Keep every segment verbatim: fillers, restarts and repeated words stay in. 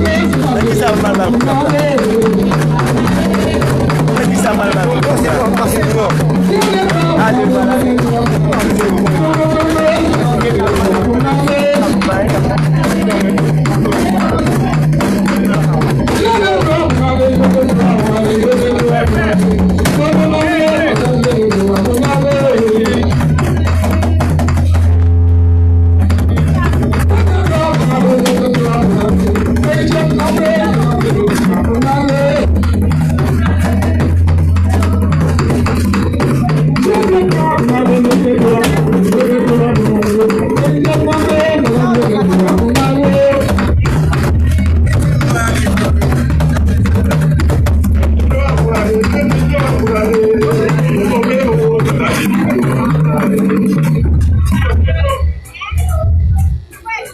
Nan kisa m mal mal kontan? Nan kisa m mal mal kontan? Ale, pale.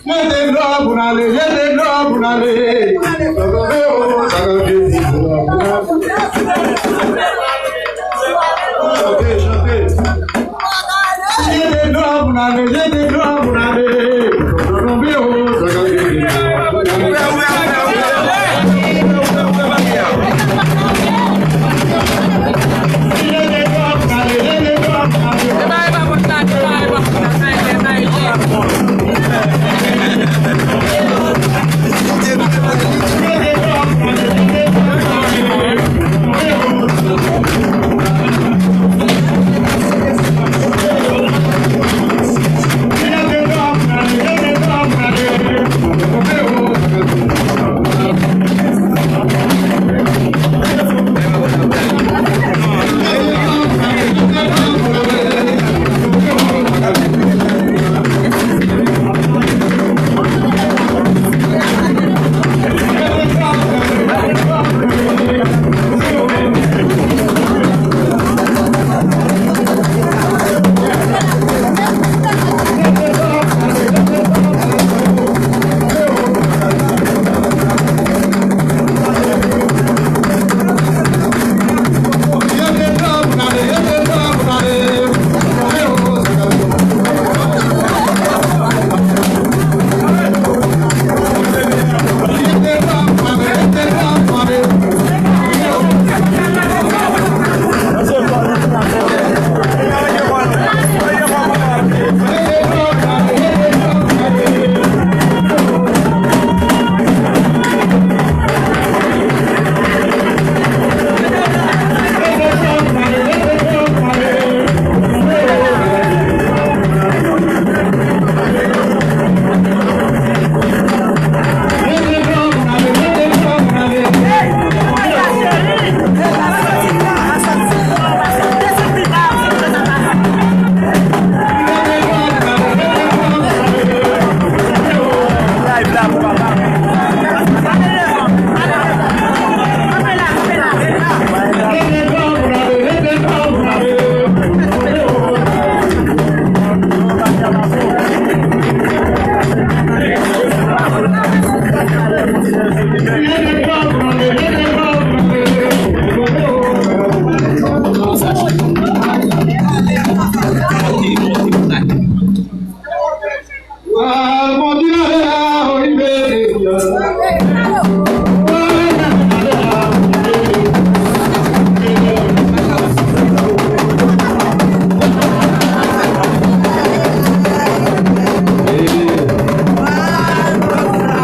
Mete dlo pou n ale, mete dlo pou n ale. Chante, chante. Mete dlo pou n ale, mete dlo pou n ale.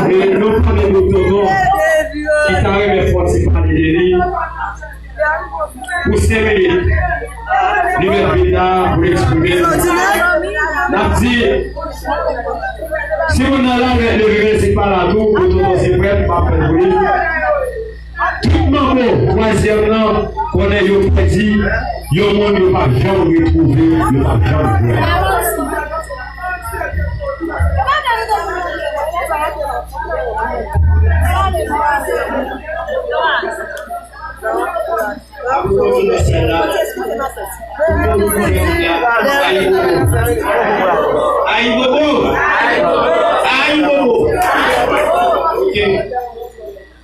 E nou konnen nou tonton ki ta renmen fò ti pale de li. Pou senk minit, li mèt vin la pou l eksprime l. N ap di, si moun nan la mèt leve mizik pa la tou, pou tonton se prèt, m ap fè l pou li. Tout manbo twazyèm nan konnen yo pèdi yon moun yo p ap janm retwouve, yo p ap janm wè. Ayibobo! Ayibobo! Ok.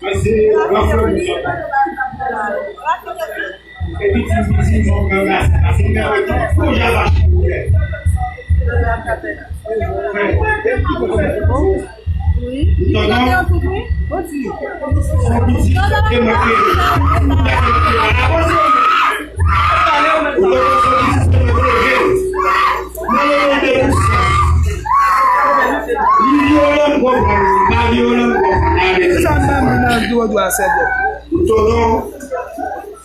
Mwen se Rafael Bouchard. Epi ti piti, mwen pran rasi. Pase mwen wè tout fo java chou. Tonton, son pitit ke mwen te, ou tonton, son pitit ke mwen te leve. Mwen leve de pou sa. Li vyolan, m konprann. Li pa vyolan, m konprann. Sa m pa vin nan dwo dwa sèvyèt. Tonton,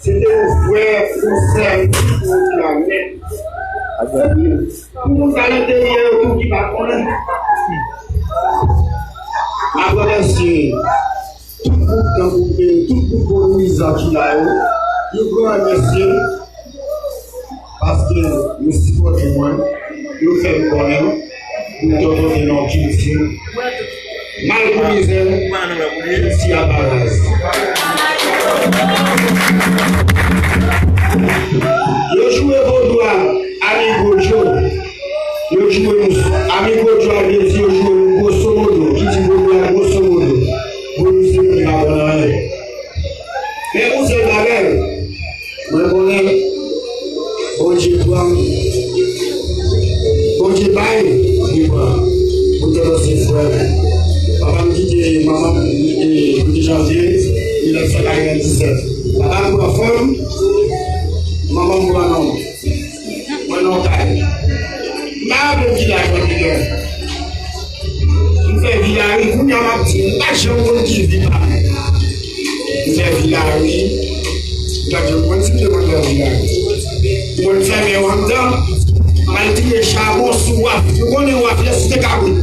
se te yon frè, yon sè, yon planèt. Pou moun k al enteryè yo tou ki pa konnen. M ap remèsye tout gwoup nan gwoup, tout gwoup Bonouizan ki la yo. Yon gran remèsye paske yo sipòte mwen, yo fè m konnen m tonton te nan kilti. Mal pou mizè, kilti a pa raz. Yo joure vodou a Amigo Joe. Yo joure nou. Amigo Joe a vle di yo joure nou grosso modo. Ki di vodou a grosso modo. Vodou se moun ki pa konn anyen. Men yon sèl bagay, mwen konnen Bondye pran, Bondye bay, li pran. Pou tonton se frè m. Papa m kite manman m, e, premye janvye mil nèf san katrevenndisèt. Papa m pran fanm, manman m pran nonm. Mwen nan kay. M pa raple m ki laj mwen te gen. M fè vilari, kounye a m ap di, m pa janm konn ki vi pa m. M fè vilari, m pa janm konn si m te konn fè vilari. Mwen fèmen yo anndan, m al tire chabon sou waf. Nou konnen waf, lè site kabrit.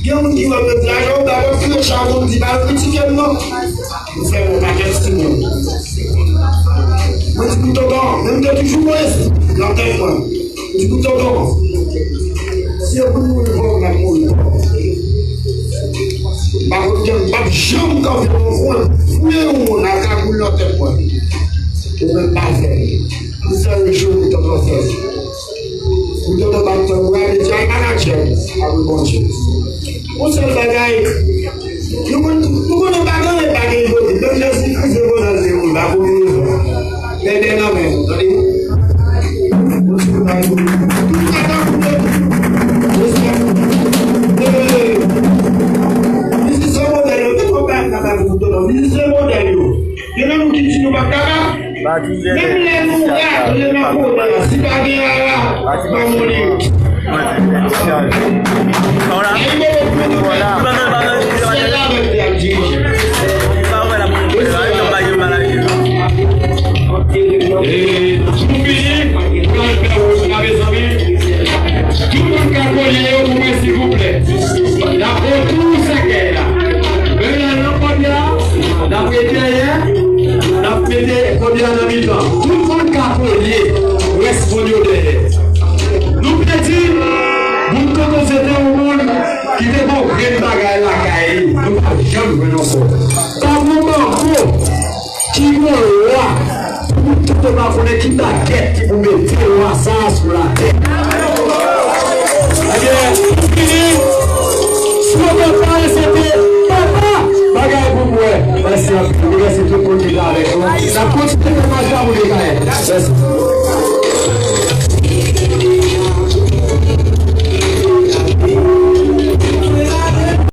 Gen moun ki wè m nan vilaj, yo pa konn tire chabon, m di, pa kritike m non. M fè yon pakèt timoun. Mwen di pou tonton, men m te toujou bon espri nan tèt mwen. M di pou tonton, si yo pou mouri pòv, n ap mouri pòv. M pa konn jan, m p ap janm kanpe nan yon kwen, fouye yon moun ak kagoul nan tèt mwen. Ou menm pa fè. M fè yon jou pou tonton fè. Pou tonton bat tanbou a, li di al manadjè m, apre Bondye. Yon sèl bagay, nou konn, nou konnen pa gen anyen pa gen ipokrit. Menm Jezi Kris devan nan lewo, l pa kombinezon. Bèbè nan men nou, tande. Tout atan pou nou. Mizisyen modèl yo, gen twòp bagay m ka pale pou tonton. Mizisyen modèl yo. Gen nan nou ki di nou p ap kapab. Menm lè nou ragle nan kote a, si pa gen rara, pa moun li. Ayi, bebe, pou nou fè. Se la menm li ap dirije. E, pou fini, pou nou fè wòch la, mezanmi. Tout moun ka kolye yo pou mwen, silvouplè. N ap otou sèkèy la. Men lè nan kòdya, n ap ret dèyè, n ap mete kòdya nan mitan. Tout moun ka kolye rès moun yo dèyè. Nou te di, moun tonton se te yon moun ki te gon grenn bagay lakay li. Nou pa janm jwenn ankò. Pa gon manko. Ki gon lwa pou tout pèp la konnen ki bagèt ki pou mete lwa sa a sou latè. Ebyen, pou fini, slogan pa l se te papa, bagay pou m wè. Mèsi anpil. Mèsi tout moun ki te avèk nou. N ap kontinye fè mach la pou Dekayè. Mèsi.